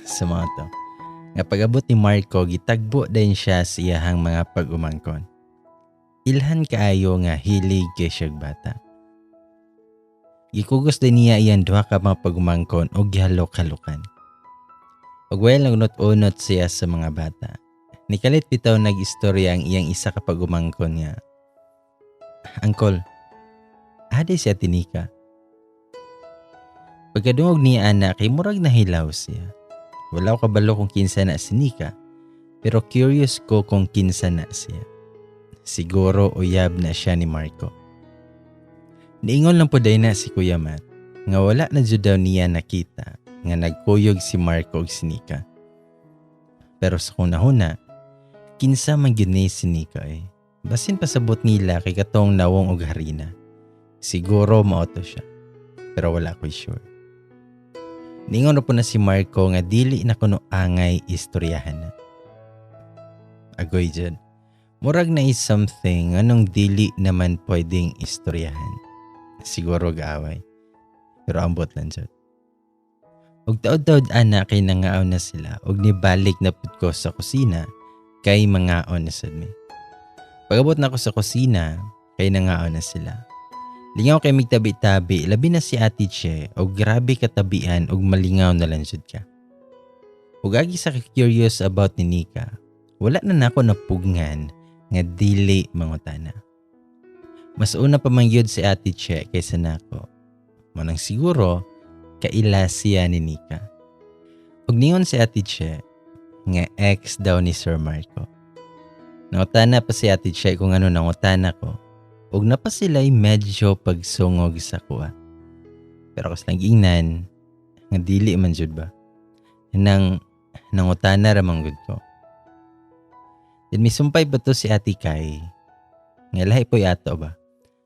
Sa mga to nga pag-abot ni Marco, gitagbo din siya sa iyahang mga pag-umangkon. Ilhan kaayo nga hilig kay siyag bata. Gikugos din niya iyan duha ka mga pag-umangkon og gihalok-halukan. Ug while nagunot-unot siya sa mga bata, nikalit bitaw nag-istorya ang iyang isa ka pag-umangkon nga, "Uncle, adi si Ate Nika?" Pagkadungog niya ana kay murag nahilaw siya. Wala ko kabalo kung kinsa na si Nika, pero curious ko kung kinsa na siya. Siguro uyab na siya ni Marco. Niingon lang po na si Kuya Matt nga wala na jud daw niya nakita nga nagkuyog si Marco og si Nika. Pero sa kunahuna, kinsa man gyud ni si Nika eh. Basin pasabot nila kay katong nawong og harina. Siguro mao to siya. Pero wala ko'y sure. Ningon na po na si Marco nga dili na kuno angay istoryahan na. Agoy dyan. Murag na is something anong dili naman pwedeng istoryahan. Siguro gaaway. Pero ambot lang dyan. Og taod-taod ana kay nangaon na sila og nibalik na pud ko sa kusina kay mangaon na sad mi. Pag-abot na ko sa kusina kay nangaon na sila. Lingaw kay migtabi-tabi, labi na si Ate Che og grabe katabian og malingaw na lang jud ka. Ug agi sa curious about ni Nika, wala na nako napugngan nga dili mangutana. Mas una pa man gyud si Ate Che kaysa nako. Mao nang siguro kaila siya ni Nika. Ug ningon si Ate Che nga ex daw ni Sir Marco. Nangutana pa si Ate Che kung ano nangutana ko. Ug napa sila'y medyo pagsungog sa kuha. Pero kas lang giingnan nga dili man jud ba. Nang nangutana ra man gud ko. Then misumpay ba to si Ate Kai? Nga lahi po'y ato ba?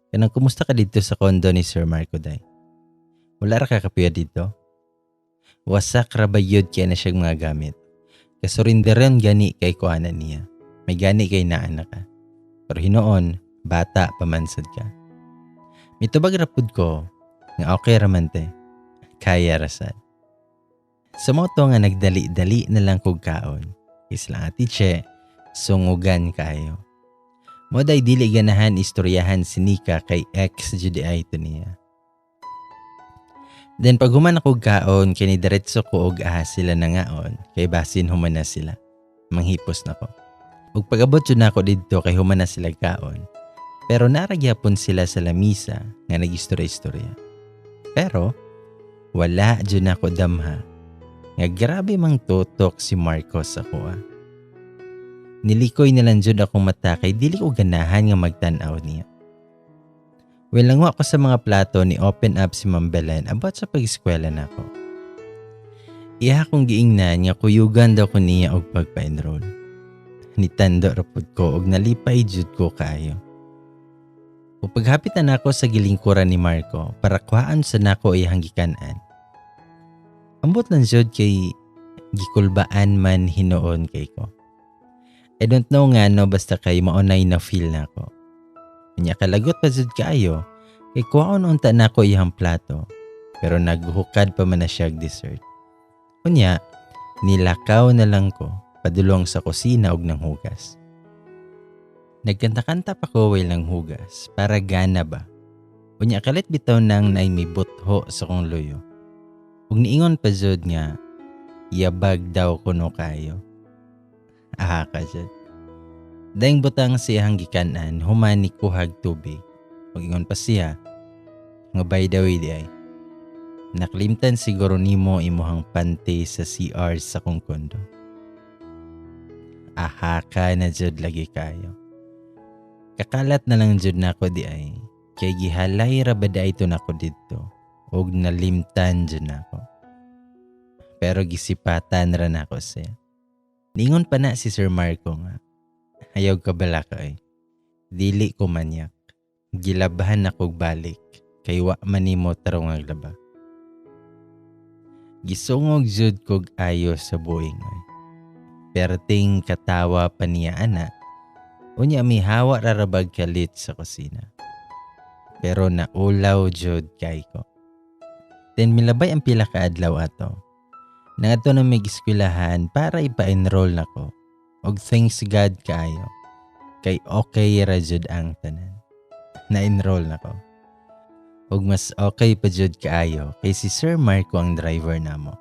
Kanang kumusta ka dito sa condo ni Sir Marco day? Wala ra ka kapiya dito? Wasak ra ba yun kaya na siyang mga gamit? Kasurinderon gani kay kuana niya. May gani kay naana ka. Pero hinoon, bata pa man sad ka. Mitubag ra pud ko nga okay ra man te. Kaya ra sad. Sa mao to nga nagdali-dali na lang kog kaon. Isla Ate Che, sungugan kaayo. Mo day dili ganahan istoryahan si Nika kay ex GDI to niya. Then pag human ako kaon, kini diretso ko og aha sila nangaon, kay basin human na sila. Manghipos na ko. Ug pag-abot jud nako didto kay human na sila kaon. Pero naragyapon sila sa lamisa nga nagistorya-istorya. Pero wala jud nako damha nga grabe mang tutok si Marcos sa kuha. Nilikoy na lang jud akong mata kay dili ko ganahan nga magtan-aw niya. Well, nangwa ko sa mga plato ni open up si Ma'am Belen about sa pag-eskwela nako. Iya akong giingnan nga kuyugan daw ko niya og pagpa-enroll. Nitando ra pud ko og nalipay jud ko kaayo. Ug paghapit na nako sa gilingkuran ni Marco para kuhaan sa nako iyang gikan-an. Ambot lang jud kay gikulbaan man hinuon kay ko. I don't know nga no, basta kay maunay na feel nako. Nya kalagot pa jud kaayo kay kuhaon unta nako iyang plato pero naghuhukad pa man na siya og dessert. Unya nilakaw na lang ko padulong sa kusina og nanghugas. Nagkanta-kanta pa ko while nanghugas para gana ba. Unya kalit bitaw nang naay may butho sa kong luyo. Ug niingon pa jud nga yabag daw kuno kayo. Aha ka jud. Daing butang siyang gikanan human ni kuhag tubig. Ug ingon pa siya nga, "By the way di ay, naklimtan siguro nimo imuhang panty sa CR sa kong kondo." Aha ka na jud lagi kayo. Kakalat na lang jud nako di ay kay gihalay ra ba ito nako didto ug nalimtan jud nako. Pero gisipatan ra nako siya. Ningon pa na si Sir Marco nga, "Ayaw ka bala ka ay. Dili ko manyak. Gilabahan ako balik kay wa man nimo tarong laba." Gisungog jud kog ayo sa buing ay. Perting katawa pa niya ana. Unya mihawa rarabag kalit sa kusina. Pero naulaw jud kay ko. Then milabay ang pila ka adlaw ato. Nangadto na mig eskwelahan para ipa-enroll nako. Og thanks God kaayo kay okay ra jud ang tanan. Na-enroll nako. Og mas okay pa jud kaayo kay si Sir Marco ang driver namo.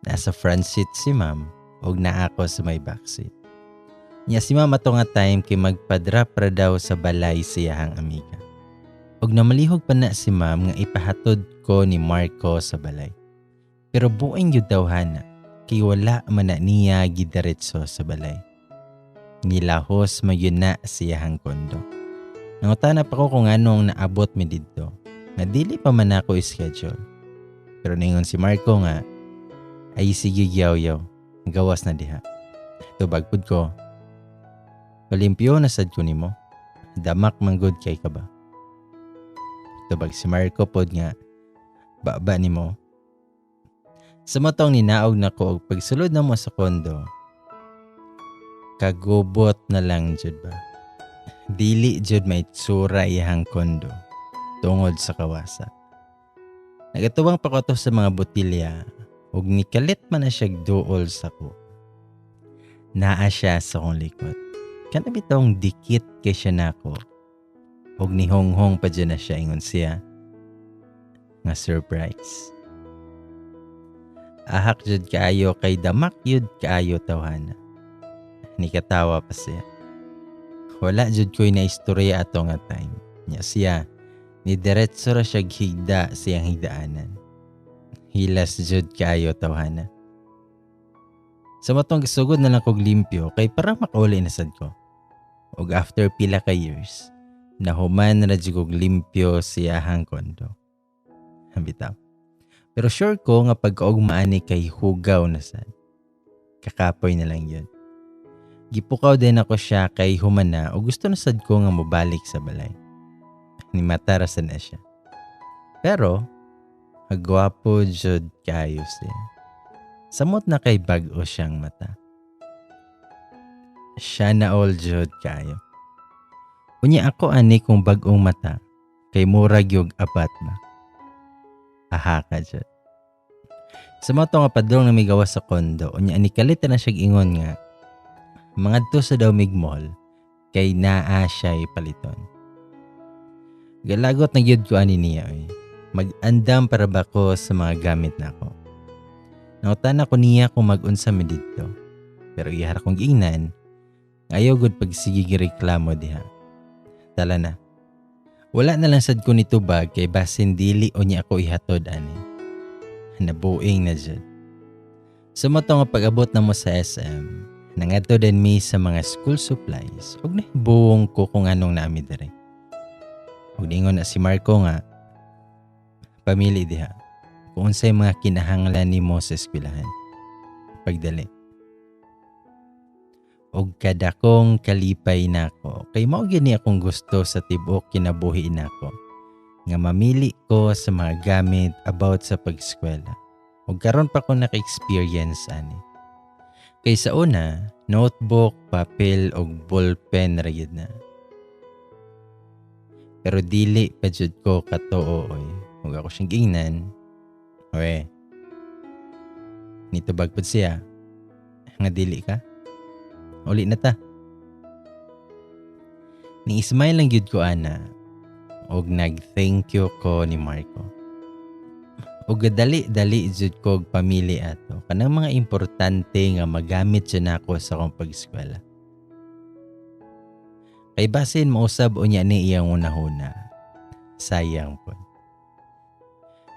Nasa front seat si ma'am og naa ako sa may back seat. Nya si ma'am ato nga time kay magpa-drop ra daw sa balay sa iyahang amiga. Og namalihog pa na si ma'am nga ipahatod ko ni Marco sa balay. Pero buing gyud daw hana kay wala man na niya gidiretso sa balay. Nilahos man gyud na sa iyahang kondo. Nangutana pa ko kung anong naabot mi didto, nga dili pa man ako schedule. Pero ningon si Marco nga, "Ay sige yaw-yaw, gawas na diha." Tubag pud ko, "Palimpyo na sad ko nimo, damak man gud kay ka ba?" Tubag si Marco pod nga, "Baba nimo." Sa mao tong ninaog nako og pagsulod namo sa kondo, kagubot na lang jud ba. Dili jud maitsura iyahang kondo tungod sa kawasa. Nagatubang pa ko to sa mga botilya ug nikalit man na siya duol sa ko. Naa siya sa akong likod. Kana bitawng dikit kay siya nako. Ug nihonghong pa jud na siya, ingon siya nga surprise. Ahak jud kaayo kay damak yun kaayo tawhana. Nikatawa pa siya. Wala jud ko'y naistorya ato nga time. Nya siya, ni diretso ra siya higda sa iyang higdaanan. Hilas jud kaayo tawhana. Sa mao tong gisugod na lang kog limpyo kay para makauli na sad ko. Og after pila ka years, nahuman na jud kog limpyo sa iyahang kondo. Bitaw. Pero sure ko nga pagkaugma ani kay hugaw na sad. Kakapoy na lang yun. Gipukaw din ako siya kay humana o gusto na sad ko nga mobalik sa balay. Ni mata ra sad na siya. Pero, agwapo jud kaayo siya. Samot na kay bag-o siyang mata. Siya na all jud kaayo. Unya ako ani kung bag-ong mata kay murag yung abat ba. Aha ka jud. Sa mao to nga padulong na may gawas sa kondo, unya ani kalit na siya ingon nga mangadto sa daw mig mall kay naa siya paliton. Galagot na gyud ko ani niya oy. Mag-andam para ba ko sa mga gamit nako. Nangutana ko niya kung mag-unsa mi didto. Pero iyahar kong giingnan, ayaw gud pagsige reklamo diha. Tala na. Wala na lang sad ko nitubag kay basin dili o niya ako ihatod ani. Nabuing na jud. Sa mao to nga pag-abot na mo sa SM, nangadto din mi sa mga school supplies ug nahibuong ko kung anong naami diri. Ug ningon na si Marco nga, "Pamili diha kung unsay mga kinahanglan nimo sa eskwelahan. Pagdali." Og kadakong kalipay nako kay mao gyud ni akong gusto sa tibuok kinabuhi nako nga mamili ko sa mga gamit about sa pag-eskwela. Ug karon pa ko naka-experience ani. Kay sa una, notebook, papel ug ballpen ra gyud na. Pero dili pa jud ko katuo oy. Ug ako siyang giingnan, "Oy." Nitubag pud siya nga, "Dili ka? Uli na ta." Ni smile lang gyud ko ana og nag-thank you ko ni Marco. Og dali-dali jud ko og pamili ato kanang mga importante nga magamit jud nako sa akong pag-eskwela. Kay basin mausab unya ni iyang unahuna. Sayang pod.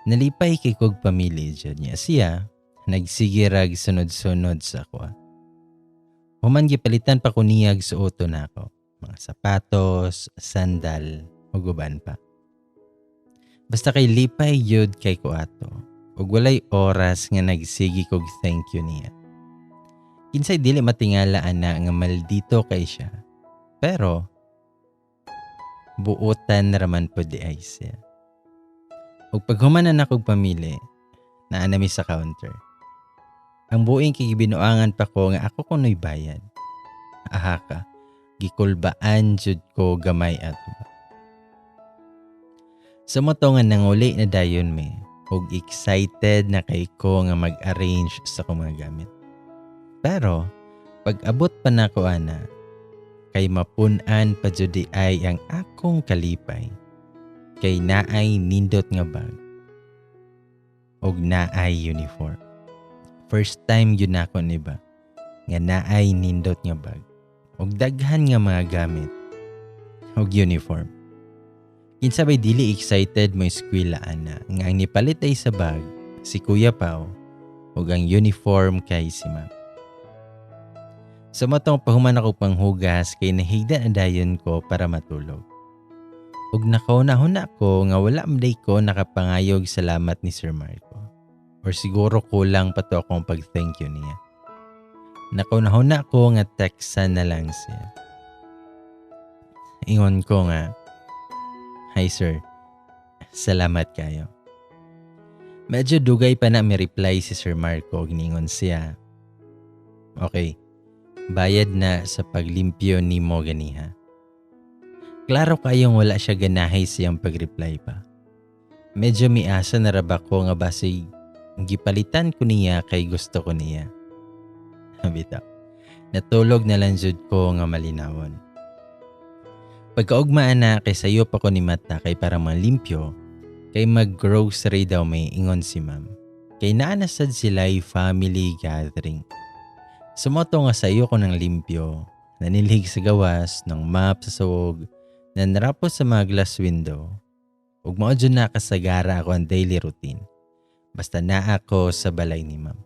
Nalipay kay kog pamili jud niya siya, nagsige rag sunod-sunod sa ako. Human gipalitan pa ko niyag suoto nako, mga sapatos, sandal, ug uban pa. Basta kay lipay yun kay ko ato, ug walay oras nga nagsige kog thank you niya. Kinsay dili matingala ana nga maldito kay siya. Pero buotan raman pod di ay siya. Ug paghuman na nakog pamili, naa na mi sa counter. Ang buing kay gibinuangan pa ko nga ako kuno'y bayad. Aha ka, gikulbaan jud ko gamay ato ba. Sa mao to nga nanguli na dayon mi. Ug excited na kay ko nga mag-arrange sa akong mga gamit. Pero pag abot pa nako ana, kay mapun-an pa jud di ay ang akong kalipay. Kay naay nindot nga bag ug naay uniform. First time yun nako ni ba nga naay nindot nga bag ug daghan nga mga gamit ug uniform. Kinsa bay dili excited mo eskwela ana nga ang nipalit ay sa bag si Kuya Pao ug ang uniform kay si Ma'am. Sa matong pahuman ako panghugas kay nahigda na dayon ko para matulog. Ug nakauna-huna ko nga wala man day ko nakapangayog salamat ni Sir Marco. Or siguro kulang pa to akong pag-thank you niya. Nakauna-huna ko nga textan na lang siya. Ingon ko nga, "Hi sir, salamat kayo." Medyo dugay pa na mi reply si Sir Marco, giningon siya, "Okay, bayad na sa paglimpyo nimo ganiha." Klaro kayong wala siya ganahay siyang pag-reply pa. Medyo miasa na ra ba ko nga basig gipalitan ko niya kay gusto ko niya. Bitaw. Natulog na lang jud ko nga malinawon. Pagkaugma na kay sayo pa ko ni mata kay para malimpyo, kay mag-grocery daw may ingon si Ma'am. Kay naa na sad sila'y family gathering. Sumoto nga sayo ko ng limpyo, nanilhig sa gawas, ng map sa suog, nanrapos sa mga glass window. Ug mao jud na kasagara ako ang daily routine. Basta naa ako sa balay ni Ma'am.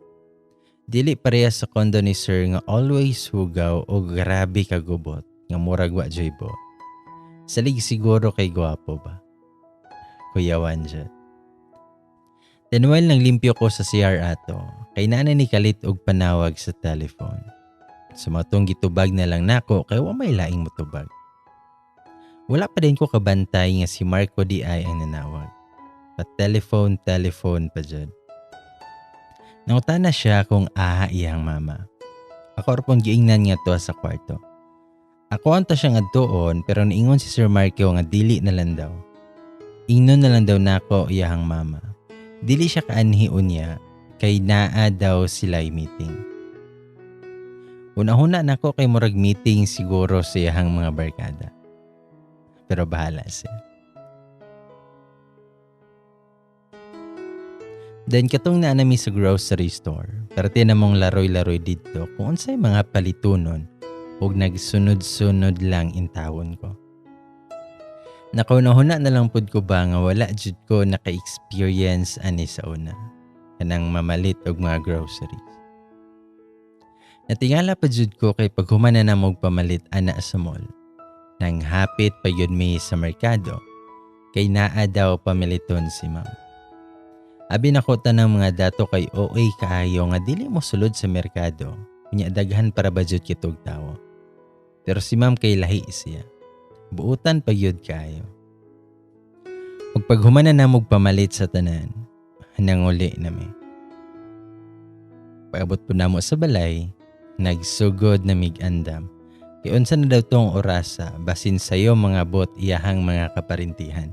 Dili pareha sa condo ni Sir nga always hugaw o grabe kagubot nga murag wa joy bo. Salig siguro kay gwapo ba? Kuyawan jud. Then while naglimpyo ko sa CR ato, kay naa ni kalit og panawag sa telephone. Sumatong gitubag na lang nako kay wa may laing motubag. Wala pa din ko kabantay nga si Marco di ay ang nanawag. Pa-telephone, telephone pa jud. Nangutana siya kung aha iyang mama. Ako ra pong giingnan nga to sa kwarto. Ako anta siya nga doon pero niingon si Sir Marco nga dili na lang daw. Ingnon na lang daw nako iyahang mama. Dili siya kaanhi unya kay naa daw sila meeting. Una-una nako kay murag meeting siguro sa iyahang mga barkada. Pero bahala siya. Then katong naa nami sa grocery store, parte namong laroy-laroy didto kung unsay mga palitunon ug nagsunod-sunod lang intawon ko. Nakaunahuna na lang pud ko ba nga wala jud ko naka-experience ani sa una, kanang mamalit og mga groceries. Natingala pa jud ko kay paghuman na namog pamalit ana sa mall, nang hapit pa yun mi sa merkado, kay naa daw pamiliton si Ma'am. Abi nako tanang mga dato kay OA kaayo nga dili mo sulod sa merkado, unya daghan para ba jud kitog tawo. Pero si Ma'am kay lahi siya. Buutan pa gyud kaayo. Ug paghuman na namog pamalit sa tanan, nanguli nami. Pag-abot po namo sa balay, nagsugod na mig andam. Kay unsa na daw tong orasa, basin sayo mga bot iyahang mga kaparintihan.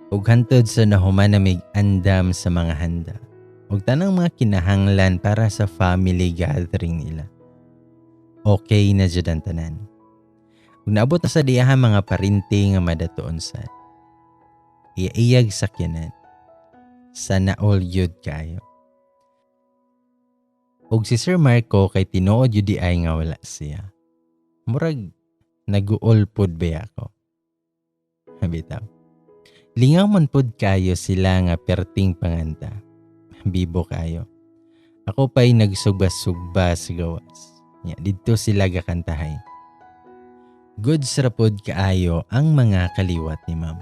Ug hantod sa nahuman na mig andam sa mga handa. Ug tanang mga kinahanglan para sa family gathering nila. Okay na jud ang tanan. Ug naabot na sa diyaha mga parinti nga madatuon sad. Iyaiyag sakyanan. Sana all yun kayo. Ug si Sir Marco kay tinuod yun di ay nga wala siya. Murag naguol pod ba ako? Bitaw. Lingaw man pod kayo sila nga perting panganta. Bibo kayo. Ako pa'y nagsugba-sugba sa gawas. Nya, didto sila gakantahay. Goods ra pod kaayo ang mga kaliwat ni Ma'am.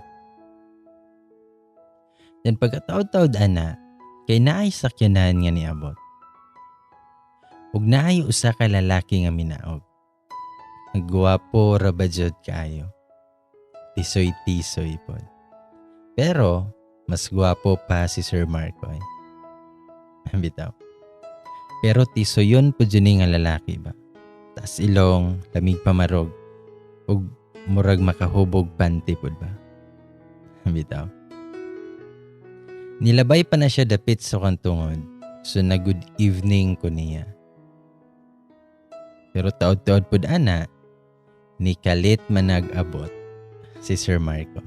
Then pagkataod-taod ana, kay naay sakyanan nga niabot. Ug naay usa ka lalaki nga minaog. Gwapo ra ba jud kaayo. Tisoy-tisoy pod. Pero mas gwapo pa si Sir Marco eh. Bitaw. Pero tisoyon po jud ni nga lalaki ba. Taas ilong, lamig pamarog, ug murag makahubog panty pod ba. Bitaw. Nilabay pa na siya dapit sa akong tungod, so na good evening ko niya. Pero taod-taod pud ana, ni kalit man nag-abot si Sir Marco.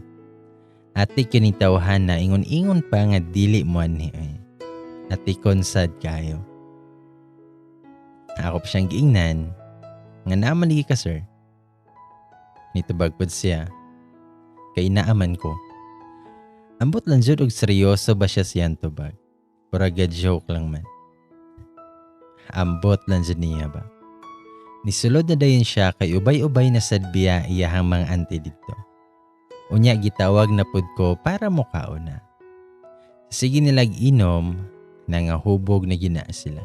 Ate kining tawhan na ingon-ingon pa nga dili mo anhi ay. Ate konsad kayo. Ako pa siyang giingnan nga naaman lagi ka, sir. Nitubag pud siya kay naaman ko. Ambot lang jud og seryoso ba siya siyang tubag. Pura joke lang man. Ambot lang jud niya ba. Nisulod na dayon siya kay ubay-ubay na sad biya iyahang mga auntie didto. Unya gitawag na pud ko para mukaon na. Sige nilag inom, nangahubog na gina sila.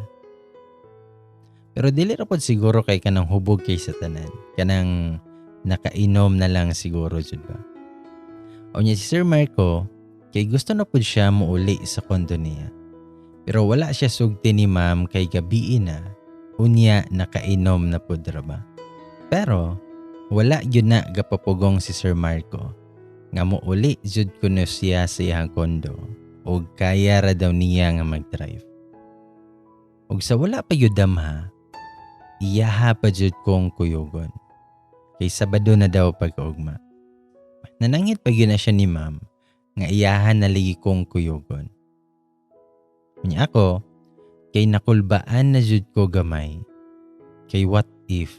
Pero dili ra pod siguro kay kanang hubog kay sa tanan. Kanang nakainom na lang siguro jud ba. Unya si Sir Marco kay gusto na pud siya muuli sa kondo niya. Pero wala siya sugti ni ma'am kay gabii na. Unya nakainom na pud ra ba. Pero wala gyud na gapapugong si Sir Marco nga muuli jud kuno siya sa iyang kondo og kaya ra daw niya nga mag-drive. Og sa wala pa gyud damha, iyaha pa jud kong kuyugon. Kay Sabado na daw pagkaugma. Nanangit pa gyud na siya ni ma'am nga iyahan na ligi kong kuyugon. Unya ako, kay nakulbaan na jud ko gamay. Kay what if?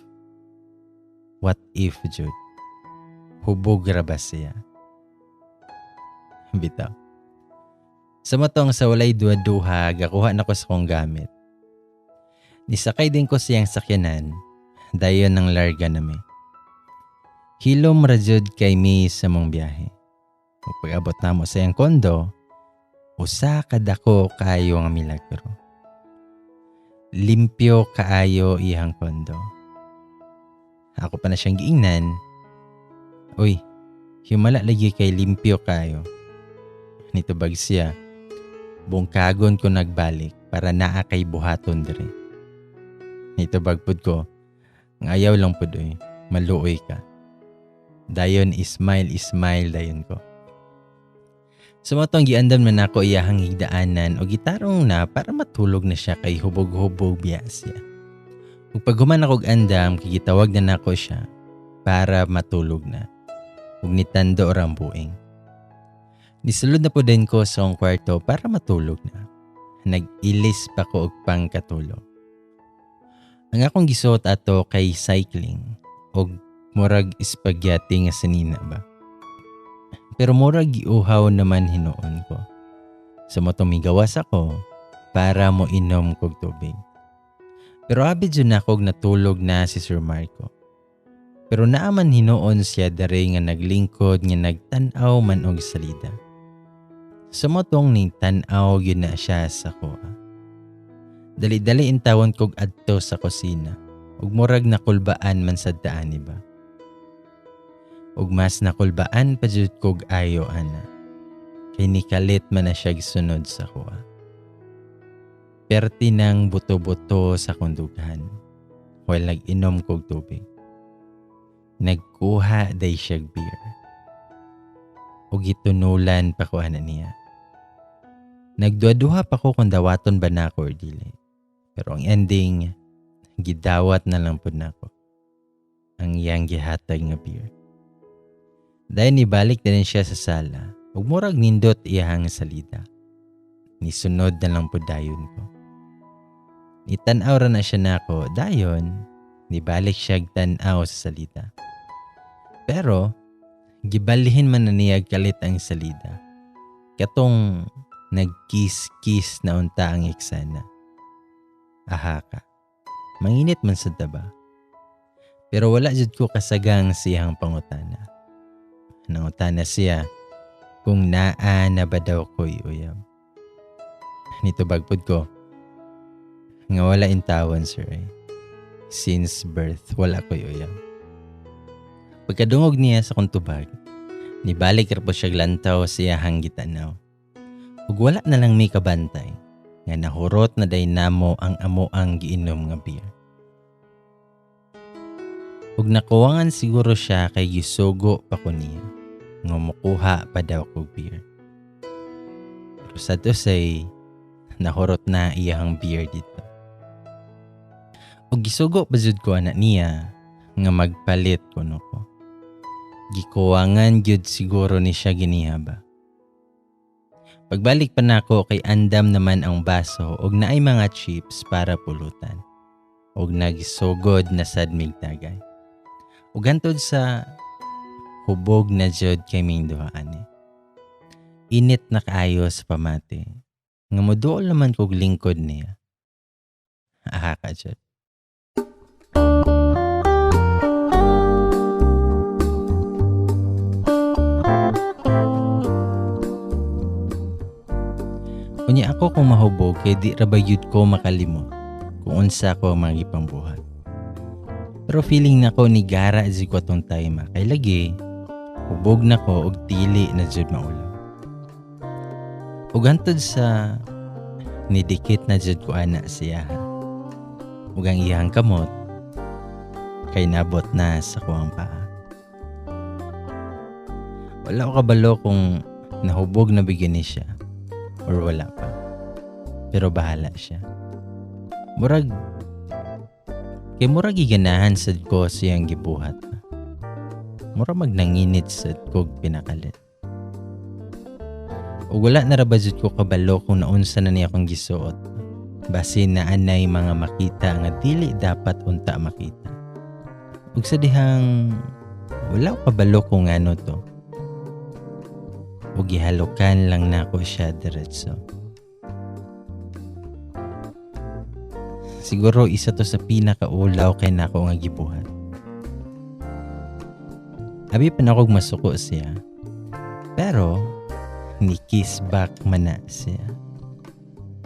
What if jud? Hubog ra ba siya? Bitaw. Sa matong sa walay duha-duha, gakuha na ko sa kong gamit. Nisakay din ko siyang sakyanan, dayon ng larga nami. Hilom ra jud kay mi sa mong biyahe. Ug pag-abot namo sa iyang kondo, usa ka dako kaayo nga milagro. Limpyo kaayo iyang kondo. Ako pa na siyang giingnan, "Uy, himala lagi kay limpyo kaayo." Nitubag siya, "Bungkagon ko nagbalik para naa kay buhaton dire." Nitubag pud ko, nga ayaw lang pud oy, maluoy ka. Dayon smile smile dayon ko. Sumotong giandam man ako iyahang higdaanan o gitarong na para matulog na siya kay hubog-hubog biya siya. Ug paghuman ako og andam kay gitawag na nako siya para matulog na. Ug nitando ra ang buing. Nisulod na po din ko sa akong kwarto para matulog na. Nag-ilis pa ko og pangkatulog. Ang akong gisuot ato kay cycling og murag spaghetti nga sanina ba. Pero murag giuhaw naman hinuon ko. So matumigawas ako para mo inom kog tubig. Pero abi jud na kog natulog na si Sir Marco. Pero naaman hinuon siya dere nga naglingkod nga nagtan-aw man og salida. Sumotong ning tan-aw gyud na siya sa kuha. Dali-dali intawon kog adto sa kusina ug murag nakulbaan man sad taani ba. Ug mas nakulbaan pa jud kog ayo ana. Kay nikalit man na siya gisunod sa kuha. Perti nang buto-buto sa kundughan while nag-inom kog tubig. Nagkuha day siyag beer. Ug gitunulan pa ko ana niya. Nagduha-duha pa ko kung dawaton ba nako or dili. Pero ang ending, gidawat na lang pud nako ang iyang gihatag nga beer. Dayon nibalik na rin siya sa sala ug murag nindot iyahang salida. Nisunod na lang pud dayon ko. Nitan-aw ra na siya nako, dayon nibalik siya tan-aw sa salida. Pero gibalihin man na niya kalit ang salida. Katong nagkiss-kiss na unta ang eksena. Aha ka. Manginit man sa taba. Pero wala jud ko kasagang siyang pangutana. Nangutana siya kung naa na ba daw ko'y uyab. Nitubag pud ko nga wala intawan, sir eh. Since birth wala ko'y uyab. Pagkadungog niya sa kong tubag, nibalik ra po siya lantaw sa iyahang gitanaw. Ug wala na lang may kabantay nga nahurot na day namo ang amo ang giinom nga beer. Ug nakuwangan siguro siya kay gisugo pa ko niya nga mukuha pa daw kog beer. Pero Usad-usay nahurot na iyahang beer dito. Og gisugo pa jud ko ana niya nga magpalit kuno ko. Gikuwangan gyud siguro ni siya giniha ba. Pagbalik pa nako kay andam naman ang baso og naay mga chips para pulutan. Og nagsugod na sad mig tagay. Og hantod sa hubog na jud kay ming duha ani. Init na kaayo sa pamati. Nga moduol naman kog lingkod niya. Aha ka jud. Unya ako kung mahubog kay di ra ba yud ko makalimot kung unsa ko ang mga gipambuhat. Pero feeling nako ni gara jud ko atong time kay lagi hubog nako og dili na jud maulaw. Ug hantod sa nidikit na jud ko ana siya. Ug ang iyang kamot kay nabot na sa kuang paa. Wala ko kabalo kung nahubog na bigyan ni siya or wala pa. Pero bahala siya. Murag kay murag giganahan sad ko siyang gibuhat. Murag magnanginit sad kog pinakalit. Ug wala na ra ba jud ko kabalo kung naunsa na niya akong gisuot. Basin na anay mga makita nga dili dapat unta makita. Ug sa dihang wala ko kabalo kung ano to. Ug gihalokan lang nako siya diretso. Siguro isa to sa pinakaulaw kay nako nga gibuhat. Abi pa nakog masuko siya. Pero ni kiss back man na siya.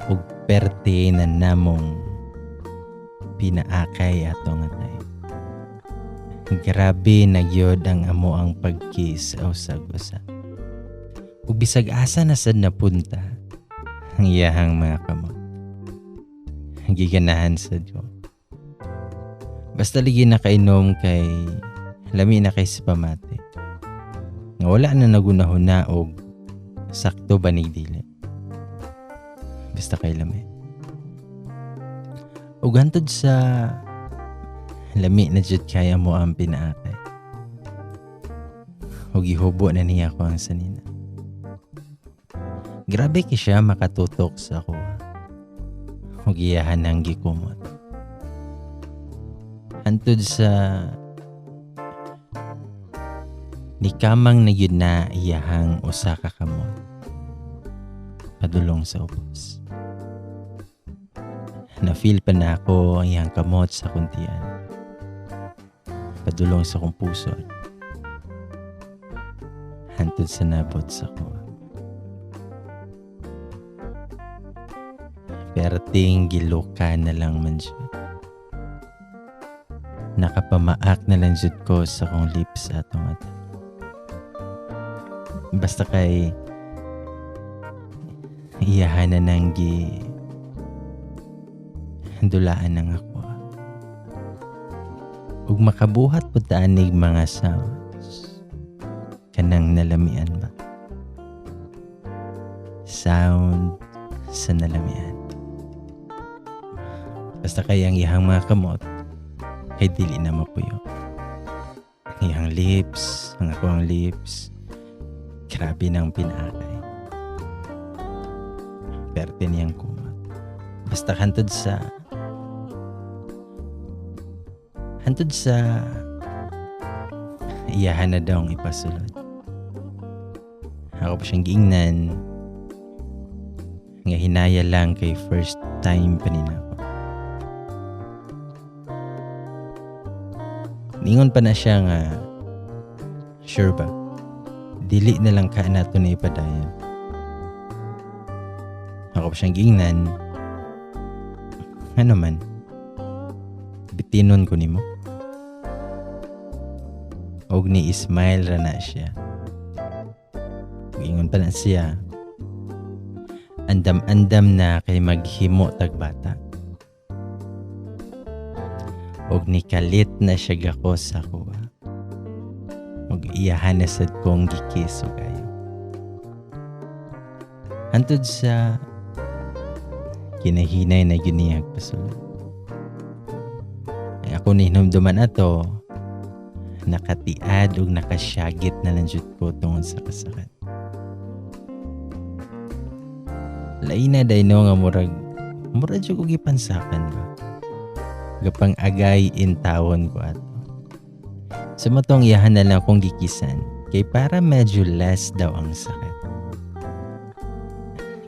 Ug perte na namong pinaakay ato nga tayo. Grabe na gyud ang amo ang pag-kiss o sag-usa. Ug bisag asa na sad napunta ang iyahang mga kamot. Giganahan sad ko. Basta ligi nakainom kay lami na kay sa pamati. Nga wala na nagunahuna og sakto ba ni dili. Basta kay lami. Ug hantod sa lami na jud kaya mo ang pinaakay. Ug gihubo na niya ko ang sanina. Grabe kay siya makatutok sa ako. Ug iyahan ang gikumot. Hantod sa nikamang na yun na iyahang usa ka kamot. Padulong sa ubos. Na-feel pa na ako ang iyang kamot sa kuntian. Padulong sa kong puso. Hantod sa nabot sa ko. Perting giluka na lang man siya. Nakapamaak na lang jud ko sa kong lips atong ata. Basta kay iyahan na nang gi dulaan ng ako. Ug makabuhat po taanig mga sounds kanang nalamian ba? Sound sa nalamian. Basta kay ang iyang mga kamot kay dili na mapuyo. Ang iyang lips, ang ako ang lips, grabe nang pinaakay. Perte niyang kumot. Basta hantod sa iyahan na daw ang ipasulod. Ako pa siyang giingnan nga hinaya lang kay first time pa nina ako. Ningon pa na siya nga sure ba? Dili na lang ka nato na ipadayon. Ako pa siyang giingnan. Ano man? Bitinon ko nimo. Og ni smile ra na siya. Ingon pa na siya. Andam-andam na kay maghimo tagbata. Og ni kalit na siya gako sa kuha. Og iyahan na sad kong gikis og ayo. Hantod sa kinahinay na gyud niyag pasulod. Ang ako nihinumduman ato, nakatiad ug nakasyagit na lang jud ko tungod sa kasakit. Lain na day no nga murag jud og gipansakan ba. Gapang agay intawon ko ato. So matong iyahan na lang akong gikisan kay para medyo less daw ang sakit.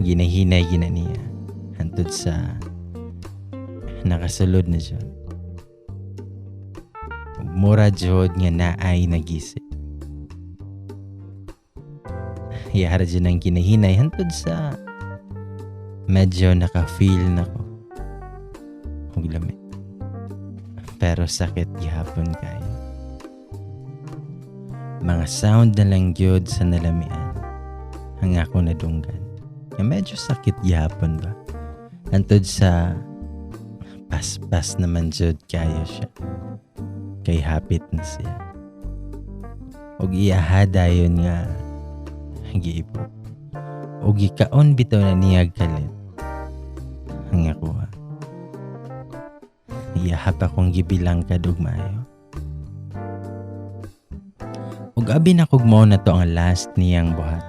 Ginahinay gina niya hantod sa nakasulod na jud. Mura jud nga naay nagisi. Iyahara jud ang ginahinay hantod sa medyo naka-feel na ko og lami. Pero sakit gihapon kayo. Mga sound na lang gyud sa nalamian ang ako nadunggan. Nga medyo sakit gihapon ba. Hantod sa paspas naman jud kayo siya. Kay hapit na siya. Og iyaha dayon nga giibot. Og gikaon bitaw na niya kalit ang akuha. Iyaha pa kong gibilang kadug maayo. Ug abi na kog mao na to ang last niyang buhaton.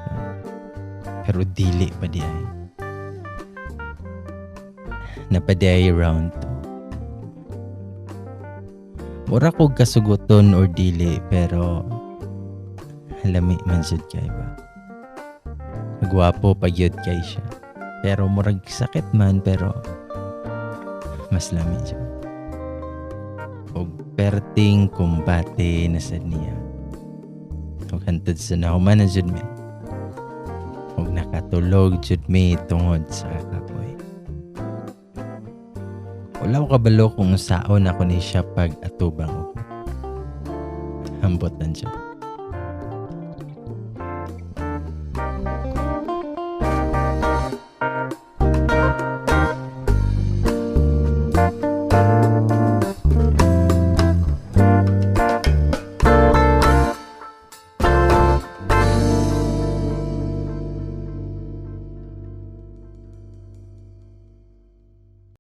Pero dili pa di ay. Napadi ay round 2. Mura kog kasuguton or dili pero lami man jud kay ba. Gwapo pa gyud kay siya. Pero murag sakit man pero mas lami jud. Og perting kumbate na sad niya. Og hantod sa nahuman na jud mi. Og nakatulog jud mi tungod sa kakapoy. Wala ko kabalo kung saon ako ni siya pag atubang og. Hambot lang jud.